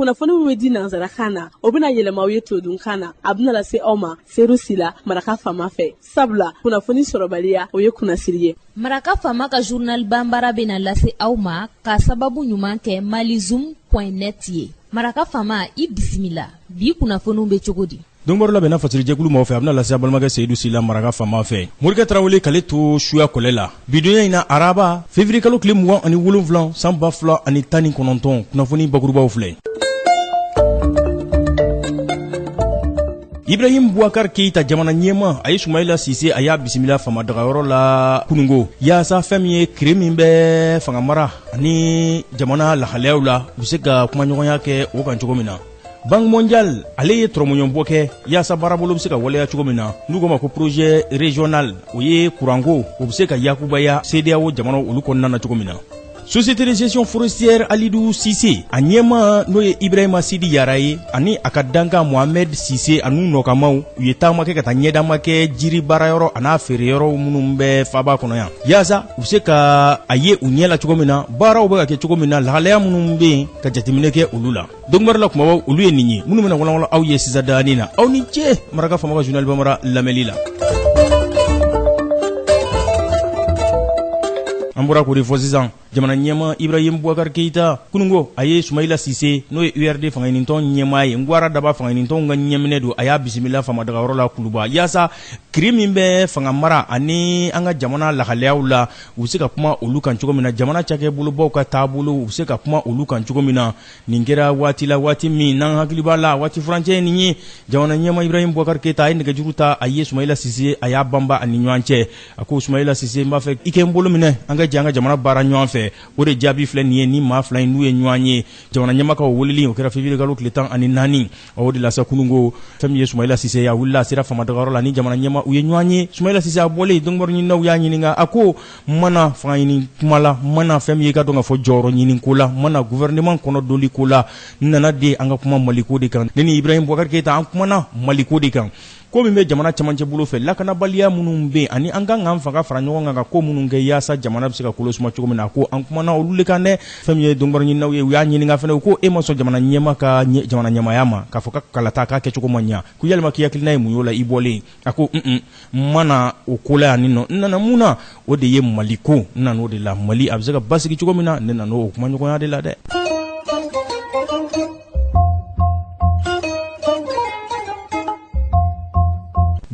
Kunnafoni min bɛ di nansarakan na, o bɛna yɛlɛma aw ye todunkan na. A bɛna lase aw ma Seru Sila, Maraka Faama fɛ. Sabula kunnafoni sɔrɔbaliya, o ye kunnasiri ye. Maraka Faama ka journal banbara bɛna lase aw ma ka sababu ɲuman kɛ malizoom.net ye. Maraka Faama, i bisimila. Bi kunnafoniw bɛ cogo di? Donkibaru labɛnna fasirijɛkulu maaw fɛ, a bɛna lase a balimakɛ Seyidu Sila, Maraka Faama fɛ. Morikɛ Tarawele k'ale to suya kɔlɛ la bidonya in na, araba février kalo tile 27 san 2019. Kunnafoni bakurubaw filɛ. Ibrahim Boubacar Keita, jamana ɲɛmaa, a ye Sumayila Sise, a y'a bisimila fama dagayɔrɔ la kunungo, yaasa fɛn min ye kiri min bɛ fanga mara ani jamana lahalayaw la, u bɛ se ka kumaɲɔgɔnya kɛ o kan cogo min na. Banque mondiale, ale ye tɔrɔmɔɲɔbɔ kɛ yaasa baarabolo bɛ se ka waleya cogo min na, n'u k'o ma ko projet régional, o ye kuranko, o bɛ se ka yakubaya CEDEAO jamanaw olu kɔnɔna na cogo min na. Société de gestion forestière Alidu Sise, a ɲɛmaa n'o ye Ibrahima Sidi Yara ye, ani a ka dankan Mohamed Sise an'u nɔkamaw, u ye taama kɛ ka taa ɲɛdama kɛ jiri baarayɔrɔ an'a feereyɔrɔw minnu bɛ faaba kɔnɔ yan, yaasa u bɛ se ka a ye u ɲɛ la cogo min na, baaraw bɛ ka kɛ cogo min na, lahalaya minnu bɛ yen, ka jateminɛ kɛ olu la. Donkibaru la kumabaw, olu ye nin ye minnu bɛna walanwalan aw ye sisan dani na. Aw ni ce Maraka Faama ka journal bambara lamɛnli la. An bɔra k'o de fɔ sisan, jamana ɲɛmaa Ibrahim Boubacar Keita, kunungo a ye Sumayila Sise, n'o ye URD fangaɲinitɔn ɲɛmaa ye, Ngwara Daba fangaɲinitɔnw ka ɲɛminɛ don, a y'a bisimila faamadagayɔrɔ la Kuluba, yaasa kiri min bɛ fanga mara ani an ka jamana lahalayaw la, u bɛ se ka kuma olu kan cogo min na, jamana cakɛbolobaw ka taabolo, u bɛ se ka kuma olu kan cogo min na. Nin kɛra waati la, waati min n'an hakili b'a la, waati furancɛ ye nin ye. Jamana ɲɛmaa Ibrahim Boubacar Keita, a ye nɛgɛjuru ta, a ye Sumayila Sise, a y'a banba a ni ɲɔgɔn cɛ. A ko: "Sumayila Sise, n b'a fɛ i kɛ n bolo minɛ, an ka jɛ an ka jamana baara ɲɔgɔn fɛ." O de jaabi filɛ nin ye. Ni maa fila in n'u ye ɲɔgɔn ye, jamana ɲɛmaa ka weleli, o kɛra février kalo tile 14. O de la sa, kunungo, fɛn min ye Sumayila Sise, a wulila, a sera fama dagayɔrɔ la ni jamana ɲɛmaa, u ye ɲɔgɔn ye. Sumayila Sise, a bɔlen, donkibaru ɲininaw y'a ɲininka. A ko: "N ma na fanga ɲini kuma la, n ma na fɛn min ye ka dɔn ka fɔ jɔyɔrɔ ɲini ko la, n ma na gouvernement kɔnɔ doli ko la. N nana de an ka kuma Maliko de kan. Ne ni Ibrahim Boubacar Keita, an kumana Maliko de kan, ko min bɛ jamana camancɛ bolo fɛ, lakanabaliya minnu bɛ yen, ani an kan k'an fanga fara ɲɔgɔn kan ka ko minnu kɛ yaasa jamana bɛ se ka kolo suma cogo min na." A ko: "An kumana olu de kan dɛ." Fɛn min ye donkibaru ɲininaw ye, u y'a ɲininka fɛnɛ, u ko: "E ma sɔn jamana ɲɛmaa ka jamana ɲɛmaaya ma, k'a fɔ ka kalata k'a kɛcogo ma ɲa, ko yalima k'i hakilina ye mun y'o la?" I bɔlen, a ko: "Un, n ma na o ko la yan. Nin nɔ, n nana mun na, o de ye Maliko. N nana o de la. Mali a bɛ se ka basigi cogo min na, ne nana o kumaɲɔgɔnya de la dɛ."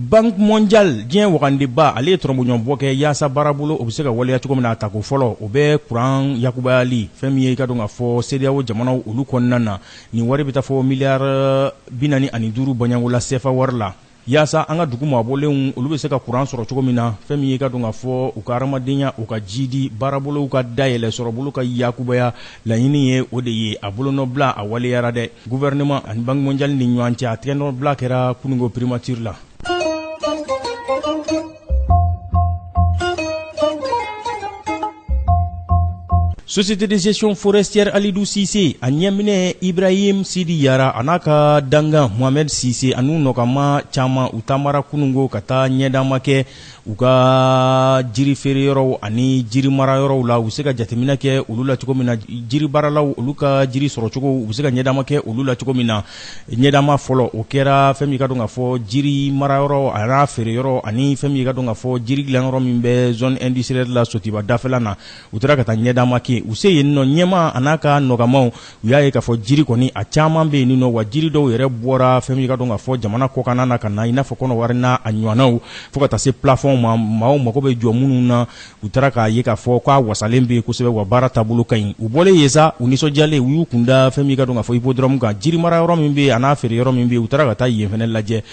Banque mondiale, diɲɛ wagandeba, ale ye tɔrɔmɔɲɔbɔ kɛ yaasa baarabolo o bɛ se ka waleya cogo min na. A tako fɔlɔ, o bɛ kuran yakubayali, fɛn min ye i ka dɔn ka fɔ CEDEAO jamanaw olu kɔnɔna na. Nin wari bɛ taa fɔ miliyari 45 baɲango la CFA wari la, yaasa an ka dugu maabɔlenw olu bɛ se ka kuran sɔrɔ cogo min na, fɛn min ye ka dɔn ka fɔ u ka hadamadenya, u ka jidi baarabolow ka dayɛlɛ, sɔrɔbolo ka yakubaya. Laɲini ye o de ye. A bolonɔbila, a waleyara dɛ. Gouvernement ani Banque mondiale ni ɲɔgɔn cɛ, a tɛgɛnɔbila kɛra kunungo primature la. Société de gestion forestière Alidou Cissé, a ɲɛminɛ Ibrahim Sidi Yara, a n'a ka dangan Mohamed Cissé an'u nɔkama caman, u taamara kunungo ka taa ɲɛdama kɛ u ka jiri feere yɔrɔw ani jiri mara yɔrɔw la, u bɛ se ka jateminɛ kɛ olu la cogo min na, jiri baaralaw olu ka jiri sɔrɔ cogo, u bɛ se ka ɲɛdama kɛ olu la cogo min na. Ɲɛdama fɔlɔ, o kɛra fɛn min ka dɔn ka fɔ jiri mara yɔrɔ a n'a feere yɔrɔ, ani fɛn min ka dɔn ka fɔ jiri dilan yɔrɔ min bɛ zone industrielle la Sotiba dafɛla na. U taara ka taa ɲɛdama kɛ. U se yen nɔ, ɲɛmaa a n'a ka nɔgɔmaw, u y'a ye k'a fɔ jiri kɔni a caman bɛ yen nɔ, wa jiri dɔw yɛrɛ bɔra fɛn min ka dɔn ka fɔ jamana kɔkanna na ka na, i n'a fɔ Kɔnɔwari n'a a ɲɔgɔnnaw, fo ka taa se plafond ma, maaw mago bɛ jɔ minnu na. U taara k'a ye k'a fɔ k'a wasalen bɛ yen kosɛbɛ, wa baara taabolo ka ɲi. U bɔlen yen sa, u nisɔndiyalen, u y'u kunda fɛn min ka dɔn k'a fɔ hippodrome kan, jiri mara yɔrɔ min bɛ yen a n'a feere yɔrɔ min bɛ yen. U taara ka taa yen fana lajɛ.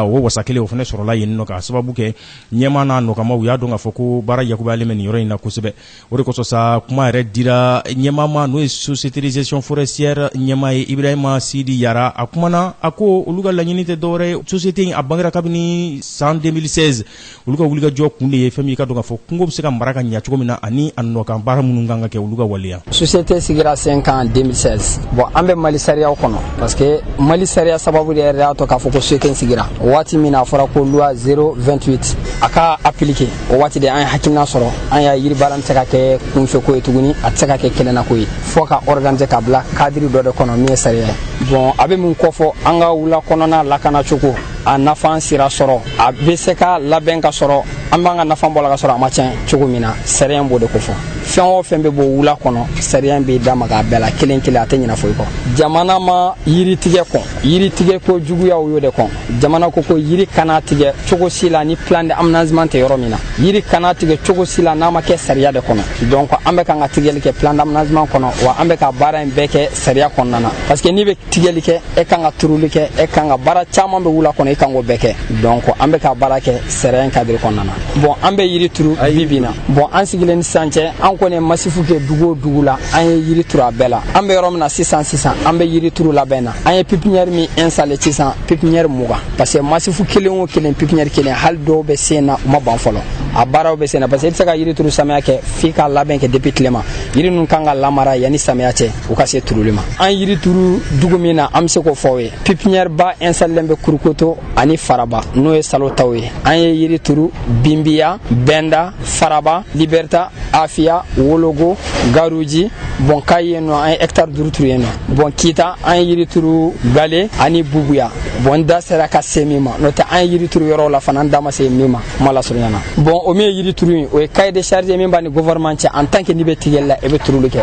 O wasa kelen o fana sɔrɔla yen nɔ, k'a sababu kɛ ɲɛmaa n'a nɔgɔmaw, u y'a dɔn k'a fɔ ko baara yakubayalen bɛ nin yɔrɔ in na kosɛbɛ. O de kosɔn sa, kuma yɛrɛ dira ɲɛmaa ma, n'o ye société de gestion forestière ɲɛmaa ye Ibrahima Sidi Yara. A kumana, a ko olu ka laɲini tɛ dɔwɛrɛ ye. Société in, a bangera kabini san 2016. Olu ka ka wulikajɔ kun de ye fɛn min i ka dɔn k'a fɔ kungo bɛ se ka mara ka ɲa cogo min na ani a nɔkan baara minnu kan ka kɛ olu ka waleya. Société sigira sen kan 2016. Bon, an bɛ Mali sariyaw kɔnɔ, parce que Mali sariya sababu de yɛrɛ y'a to k'a fɔ ko société sigira. O waati min na a fɔra ko loi 028 a ka appliquer, o waati de an ye hakilina sɔrɔ. An y'a yiri baara tɛ se ka kɛ kunfɛ ko ye tuguni, a tɛ se ka kɛ kelennako ye, fo ka organiser ka bila cadre dɔ de kɔnɔ min ye sariya ye. Bon, a bɛ mun kɔfɔ? An ka wula kɔnɔna lakana cogo, a nafa sira sɔrɔ, a bɛ se ka labɛn ka sɔrɔ an b'an ka nafa bɔ la ka sɔrɔ a ma tiɲɛ cogo min na, sariya b'o de kofɔ. Fɛn o fɛn bɛ bɔ wula kɔnɔ, sariya b'i da maga a bɛɛ la kelen kelen, a tɛ ɲinɛ foyi kɔ. Jamana ma yiri tigɛ kɔn, yiri tigɛ ko juguyaw y'o de kɔn. Jamana ko ko yiri kana tigɛ cogo si la ni plan d'aménagement tɛ yɔrɔ min na, yiri kana tigɛ cogo si la n'a ma kɛ sariya de kɔnɔ. Donc an bɛ kan ka tigɛli kɛ plan d'aménagement kɔnɔ, wa an bɛ ka baara in bɛɛ kɛ sariya kɔnɔna na, parce que n'i bɛ tigɛli kɛ, e kan ka turuli kɛ, e kan ka baara caman bɛ wula kɔnɔ, e kan k'o bɛɛ kɛ. Donc an bɛ ka baara kɛ sariya in cadre kɔnɔna na. Bon, an bɛ yiri turu bi bi na. Bon, an sigilen ni sisan cɛ, an kɔni ye massif kɛ dugu o dugu la, an ye yiri turu a bɛɛ la. An bɛ yɔrɔ min na sisan sisan, an bɛ yiri turu labɛn na. An ye pépinière min installé sisan, pépinière 20, parce que massif kelen o kelen, pépinière kelen. Hali dɔw bɛ sen na, u ma ban fɔlɔ, a baaraw bɛ sen na, parce que i tɛ se ka yiri turu samiya kɛ, f'i ka labɛn kɛ depuis tilema. Yiri ninnu kan ka lamara yanni samiya cɛ, u ka se turuli ma. An yiri turu dugu min na, an bɛ se k'o fɔ aw ye, pépinière ba installé bɛ Kurukoto ani Faraba, n'o ye salo taw ye. An ye yiri turu Binbiya, Bɛnda, Faraba, Liberta, Afiya, Wologo, Garuji. Bon, Kayi yen nɔ, an ye hectare 5 turu yen nɔ. Bon, Kita, an ye yiri turu Gale ani Bubuya. Bon, n da sera ka se min ma, n'o tɛ an ye yiri turu yɔrɔw la fana, n da ma se min ma kuma lasurunya na. Bon, o min ye yiri turu ye, o ye cahier de charge min b'a ni gouvernement cɛ. En tant que n'i bɛ tigɛli la, e bɛ turuli kɛ.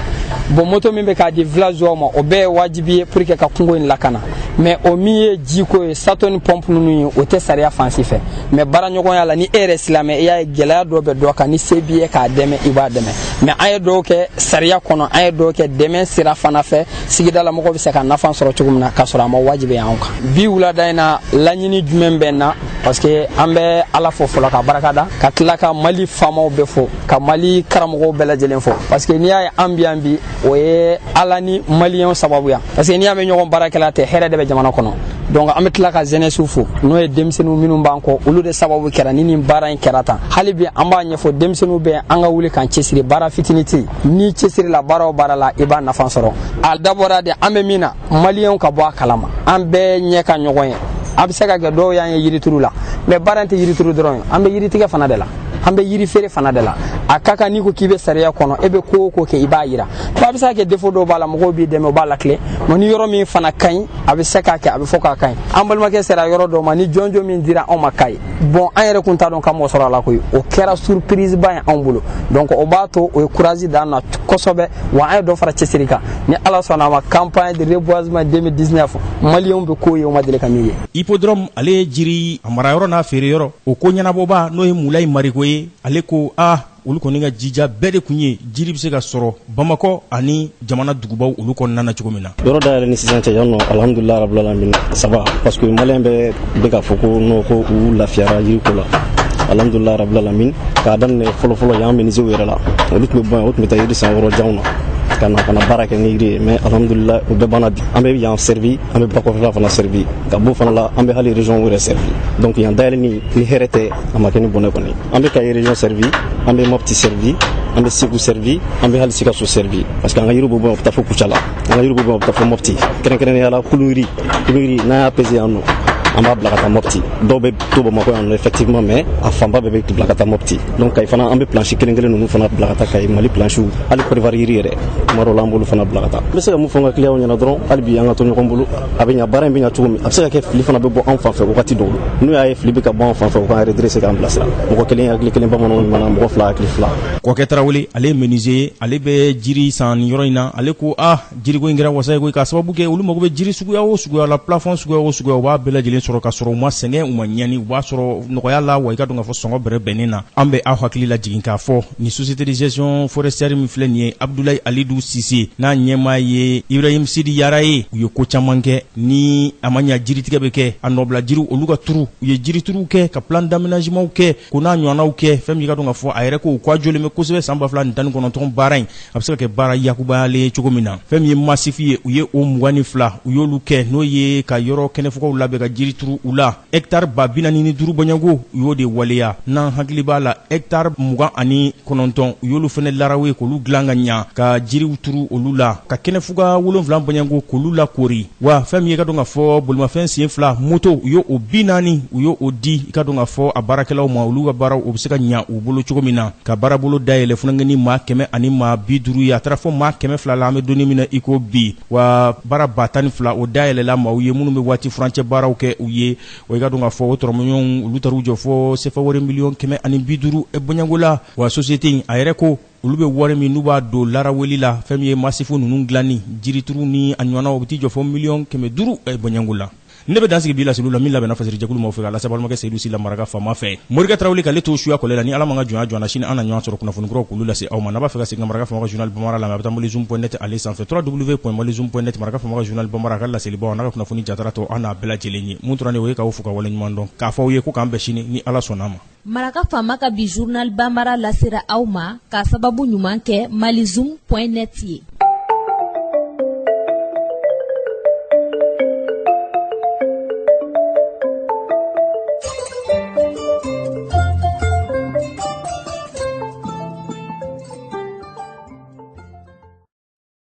Bon, moto min bɛ k'a di villageois ma, o bɛɛ ye wajibi ye pour que ka kungo in lakana. Mais o min ye jiko ye, seau ni pompe ninnu ye, o tɛ sariya fan si fɛ. Mais baara ɲɔgɔnya la, ni e yɛrɛ silamɛ, i y'a ye gɛlɛya dɔ bɛ dɔ kan, ni se b'i ye k'a dɛmɛ, i b'a dɛmɛ. Mais an ye dɔw kɛ sariya kɔnɔ, an ye dɔw kɛ dɛmɛ sira fana fɛ, sigida la mɔgɔw bɛ se ka nafa sɔrɔ cogo min na, k'a sɔrɔ a ma wajibi anw kan. Bi wulada in na, laɲini jumɛn bɛ n na? Parce que an bɛ Ala fo fɔlɔ, ka barika da, ka tila ka Mali faamaw bɛɛ fo, ka Mali karamɔgɔw bɛɛ lajɛlen fo, parce que n'i y'a ye an bi yan bi, o ye Ala ni maliyɛnw sababuya, parce que n'i y'a mɛn ɲɔgɔn baarakɛla tɛ, hɛrɛ de bɛ jamana kɔnɔ. Donc an bɛ tila ka jeunesse fo, n'o ye denmisɛnninw minnu b'an kɔ, olu de sababu kɛra ni nin baara in kɛra tan. Hali bi an b'a ɲɛfɔ denmisɛnninw bɛ, an ka wuli k'an cɛsiri. Baara fitinin tɛ yen, n'i cɛsiri la baara o baara la, i b'a nafa sɔrɔ. A dabɔra de an bɛ min na, maliyɛnw ka bɔ a kalama, an bɛɛ ɲɛ ka ɲɔgɔn ye. A bɛ se ka kɛ dɔw y'an ye yirituru la, mais baara in tɛ yirituru dɔrɔn ye, an bɛ yiritigɛ fana de la, an bɛ yiri feere fana de la. A ka kan n'i ko k'i bɛ sariya kɔnɔ, e bɛ ko o ko kɛ, i b'a yira. A bɛ se ka kɛ défaut dɔw b'a la, mɔgɔw b'i dɛmɛ, u b'a lakile. Mais ni yɔrɔ min fana ka ɲi, a bɛ se k'a kɛ, a bɛ fɔ k'a ka ɲi. An balimakɛ sera yɔrɔ dɔw ma ni jɔnjɔn min dira anw ma Kayi. Bon, an yɛrɛ kun t'a dɔn k'an m'o sɔrɔ a la koyi, o kɛra surprise ba ye anw bolo. Donc o b'a to o ye courage d'an na kosɛbɛ, wa an ye dɔ fara cɛsiri kan. Ni Ala sɔnna a ma, campagne de reboisement 2019, maliyɛnw bɛ ko ye u ma deli ka min ye. Hippodrome, ale ye jiri a marayɔrɔ n'a feere yɔrɔ, o ko ɲɛnabɔba, n'o ye Mulayi Mariko ye, ale ko a olu kɔni ka jija bɛɛ de kun ye jiri bɛ se ka sɔrɔ Bamakɔ ani jamana dugubaw olu kɔnɔna na cogo min na. Yɔrɔ dayɛlɛ ni sisan cɛ yan nɔ, alhamdulilah rabbil alamin, saba, parce que maliyɛn bɛɛ bɛ k'a fɔ ko non, ko u lafiyara yiriko la, alhamdulilah rabbil alamin. K'a daminɛ fɔlɔfɔlɔ yan menuisiers yɛrɛ la, olu tun bɛ bɔ yan, o tun bɛ taa yiri san yɔrɔ janw na ka na baara kɛ ni yiri ye. Mais alhamdulilah, o bɛɛ banna bi. An bɛ yan servi, an bɛ bakɔfɛla fana servi, ka bɔ fana la, an bɛ hali région yɛrɛ servi. Donc yan dayɛlɛ ni hɛrɛ tɛ, a ma kɛ ni bɔnɛ kɔni. An bɛ Kayi région servi, an bɛ Mopti servi, an bɛ Segu servi, an bɛ hali Sikaso servi, parce que an ka yiriw bɛ bɔ yan, u bɛ taa fo Kucala, an ka yiriw bɛ bɔ yan, u bɛ taa fo Mopti. Kɛrɛnkɛrɛnnenya la, kuluyiri, kuluyiri, n'an y'a pese yan nɔ, an b'a bila ka taa Mopti. Dɔw bɛ to Bamakɔ yan nɔ effectivement, mais a fanba bɛɛ bɛ bila ka taa Mopti. Donc Kayi fana, an bɛ planche kelen kelen ninnu fana bila ka taa Kayi, Mali planche, hali Côte d'Ivoire yiri yɛrɛ, tuma dɔw la an b'olu fana bila ka taa. N bɛ se ka mun fɔ n ka clients ɲɛna dɔrɔn? Hali bi an ka to ɲɔgɔn bolo, a bɛ ɲa, baara in bɛ ɲa cogo min. A bɛ se ka kɛ fili fana bɛ bɔ an fan fɛ wagati dɔw la. N'u y'a ye fili bɛ ka bɔ an fan fɛ, u k'an redresser, k'an bilasira. Mɔgɔ kelen hakili kelen, bamananw ɲuman na, mɔgɔ fila hakili fila. Kɔkɛ Tarawele, ale ye menuisier ye, ale bɛ jiri san nin yɔrɔ in na. Ale ko a jiriko in kɛra wasa ye koyi, k'a sababu kɛ olu mago bɛ jiri suguya o suguya la, plafond suguya o suguya, u b'a bɛɛ lajɛlen sɔrɔ ka sɔrɔ u ma sɛgɛn, u ma ɲani, u b'a sɔrɔ nɔgɔya la, wa i ka dɔn k'a fɔ sɔngɔ bɛrɛ bɛnnen na. An bɛ aw hakili lajigin k'a fɔ ni société de gestion forestière min filɛ nin ye, Abdoulaye Alidou Cissé n'a ɲɛmaa ye Ibrahim Sidi Yara ye, u ye ko caman kɛ. Ni a ma ɲa jiritigɛ bɛ kɛ, a nɔbila jiriw olu ka turu, u ye jirituruw kɛ, ka plan d'aménagement kɛ, ko n'a ɲɔgɔnnaw kɛ. Fɛn min i ka dɔn k'a fɔ a yɛrɛ ko ko a jɔlen bɛ kosɛbɛ, san 2019 baara in a bɛ se ka kɛ baara yakubayalen ye cogo min na. Fɛn min ye massif ye, u ye o 22, u y'olu kɛ, n'o ye ka yɔrɔ kɛnɛfɔkaw labɛn ka jiri jiri turu u la. Hectare 45 000 bɔɲɔgɔnko u y'o de waleya. N'an hakili b'a la, hectare 29, u y'olu fana larawe k'olu dilan ka ɲa, ka jiriw turu olu la, ka kɛnɛfuga 7 bɔɲɔgɔnko k'olu lakori. Wa fɛn min ye, ka dɔn ka fɔ bolimafɛn sen fila, moto, u y'o 40, u y'o di, i ka dɔn ka fɔ a baarakɛlaw ma, olu ka baaraw o bɛ se ka ɲa u bolo cogo min na, ka baarabolo dayɛlɛ funankɛnin 150 ye. A taara fɔ maa 200 la an bɛ donni min na i ko bi. Wa baara 12 000, o dayɛlɛla maaw ye minnu bɛ waati furancɛ baaraw kɛ u ye. Wa i ka dɔn k'a fɔ o tɔrɔmɔɲɔgɔnw, olu taar'u jɔ fɔ sefa wari miliyɔn 150 bɔɲɔgɔnko la. Wa société in a yɛrɛ ko olu bɛ wari min n'u b'a don laraweli la, fɛn min ye masifu ninnu dilanni, jirituru ni a ɲɔgɔnnaw, o bɛ t'i jɔ fɔ miliyɔn 500 bɔɲɔgɔnko la. Ne bɛ dan sigi bi laseliw la min labɛnna fasiri jɛkulu maaw fɛ, ka lase balimakɛ Seyidu Sila maraka faama fɛ, Morikɛ Tarawele k'ale to suya kɔlɛ la. Ni Ala ma ka jɔnya jɔ an na, sini an na ɲɔgɔn sɔrɔ kunnafoni kuraw k'olu lase aw ma. N'a b'a fɛ ka segin ka maraka faama ka journal bambara lamɛn, a bɛ taa malizoom.net ale sanfɛ, www.malizoom.net. Maraka faama ka journal bambara, a ka laselibaw n'a ka kunnafoni jatara tɔ, an n'a bɛɛ lajɛlen ye. Mun tora ne o ye k'aw fo ka waleɲuman dɔn, k'a fɔ aw ye ko k'an bɛn sini ni Ala sɔnna ma. Maraka faama ka bi journal bambara lasera aw ma k'a sababu ɲuman kɛ malizoom.net ye.